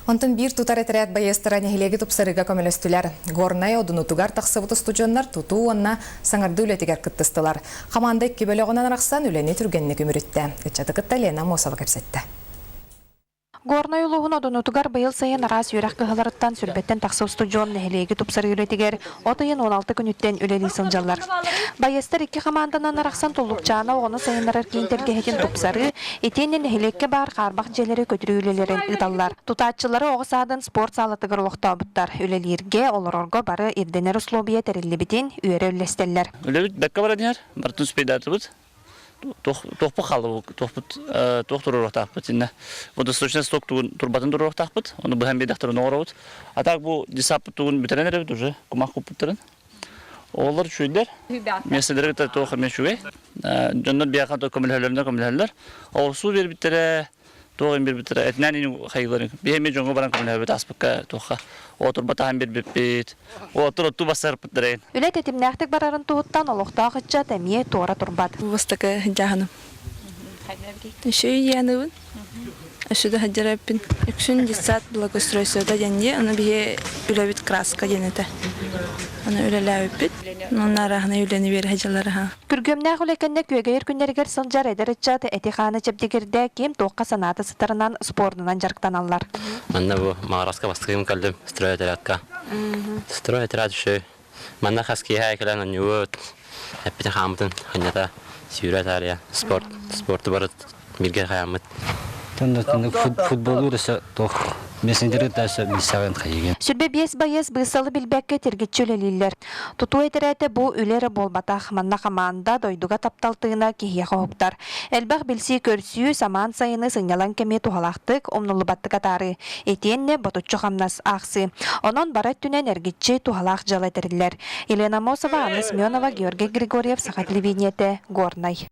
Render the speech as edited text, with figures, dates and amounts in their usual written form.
Онтон биир тутар этэрээт байыастара нэһилиэги тупсарыыга көмөлөстүлэр. Горнай Одунутугар тахсыбыт устудьуоннар тутуу уонна саҥардыы үлэтигэр кыттыстылар. Хамаанда икки бөлөҕүнэн арахсан үлэни түргэнник үмүрүттэ. Ыччаты кытта Лена Аммосова кэпсэттэ. Горнай улууһун Одунутугар быйыл сайын араас үөрэх кыһаларыттан сүүрбэттэн тахса устудьуон нэһилиэги тупсарыы үлэтигэр от ыйын 16 күнүттэн үлэлии сылдьаллар. Байыастар икки хамаанданан арахсан Туллукчаана оҕону сайыннарар киин тэлгэһэтин тупсарыы, итиэннэ нэһилиэккэ баар хаарбах дьиэлэри көтүрүү үлэлэрин ыыталлар. Тутааччылары оҕо саадын спорт саалатыгар олохтообуттар. Үлэлииргэ, олорорго бары ирдэнэр услуобуйа тэриллибитин үөрэ үллэстэллэр. Үлэбит бэккэ баран иһэр, барытын успейдаатыбыт. Туохпут хаалла туохпут туох туруоруохтаахпыт иннэ водосточный сток тугун турбатын туруоруохтаахпыт ону быһан биэрдэхтэрин оҥоробут а так бу десаппыт тугун бүтэрэн эрэбит уже кумах куппуттарын оҕолор үчүгэйдэр миэстэлэрэ кытта туох эмиэ үчүгэй дьоннор биһиэхэ көмөлөһөллөрүнэ көмөлөһөллөр оҕурсуу биэрбиттэрэ туох им биэрбиттэрэ этинээн ини хайыыларын биһи эмиэ дьоҥҥо баран көмөлөһөбүт ааспыкка туохха оотурба таһан биэрбиппит оотур оттуу бассарпыттара Үлэ тэтимнээхтик барарын туһуттан олохтоох ыччат эмиэ туора турбат. Бастакы дьаһаным. Үчүгэй дьаһаныбын. Өссө да сылдьар Үксүн детсад благоустройствота диэн дии, ону биһи үлэбит краска диэн этэ. Аны үлэлээбиппит. Онно арааһынай үлэни биэрэ сылдьаллар аһа. Күргүөмнээх үлэ кэннэ күөгэйэр күннэригэр сылдьар эдэр ыччат эти-хааны чэбдигирдэ, ким туохха санаата сытарынан спордунан дьарыктаналлар. Манна бу Маҕараска бастакым кэллим стройотрядка. Стройотряд үчүгэй. Манна хас киэһэ кэлэн оонньуубут, эппитин хааммытын ханньата сүүрэ таарыйа спорт, спорту бары бииргэ хайааммыт. Футболу өссө туох мессенджеры да өссө билсэҕин хайыгын. 25 байыас быысалы билбэккэ тиргиччи үлэлииллэр. Тутуу этэрээтэ бу үлэ эрэ буолбатах. Манна хамаанда дойдуга таптал тыына киһиэхэ уһуктар. Элбэх билсии-көрсүү, самаан сайыны сынньалаҥ кэми туһалаахтык, умнуллубаттык атаарыы. Итиэннэ ботуччу хамнас аахсыы. Онон бары өттүнэн эргиччи туһалаах дьыала тэриллэр. Елена Аммосова, Анна Семенова, Георгий Григорьев, Саха телевидениетэ, Горнай.